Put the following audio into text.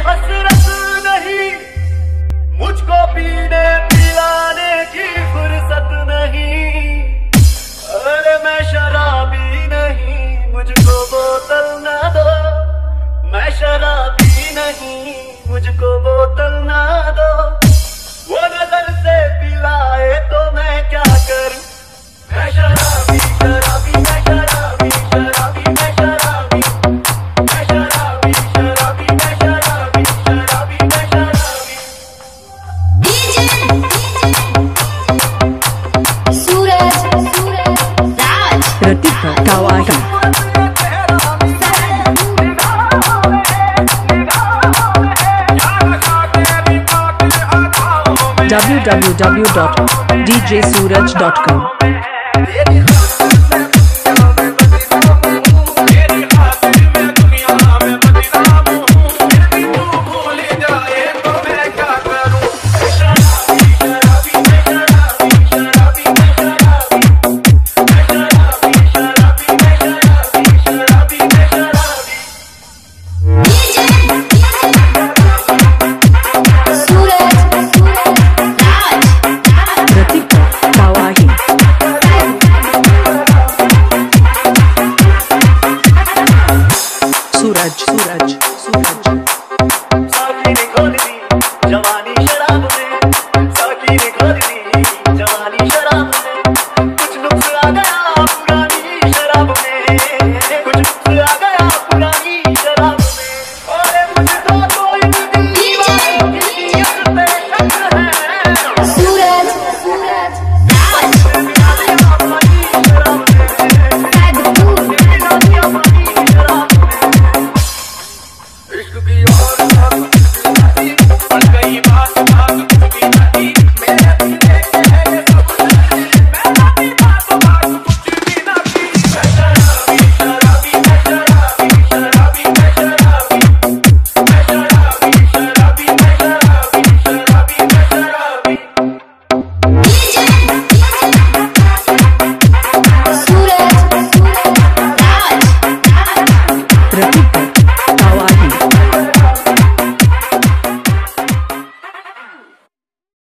हसरत नहीं, मुझको पीने पिलाने की फुर्सत नहीं। अरे मैं शराबी नहीं, मुझको बोतल ना दो। मैं शराबी नहीं, मुझको बोतल ना दो। वो नजर से पिलाए तो मैं क्या करूं। मैं शराबी शराबी मैं शराबी शराबी मैं शराबी मैं शराबी शराबी मैं शराबी शराबी मैं शराबी। सूरज राज Pratika Kawahi. www.djsuraj.com. Suraj Raj Pratika Kawahi. Suraj Suraj.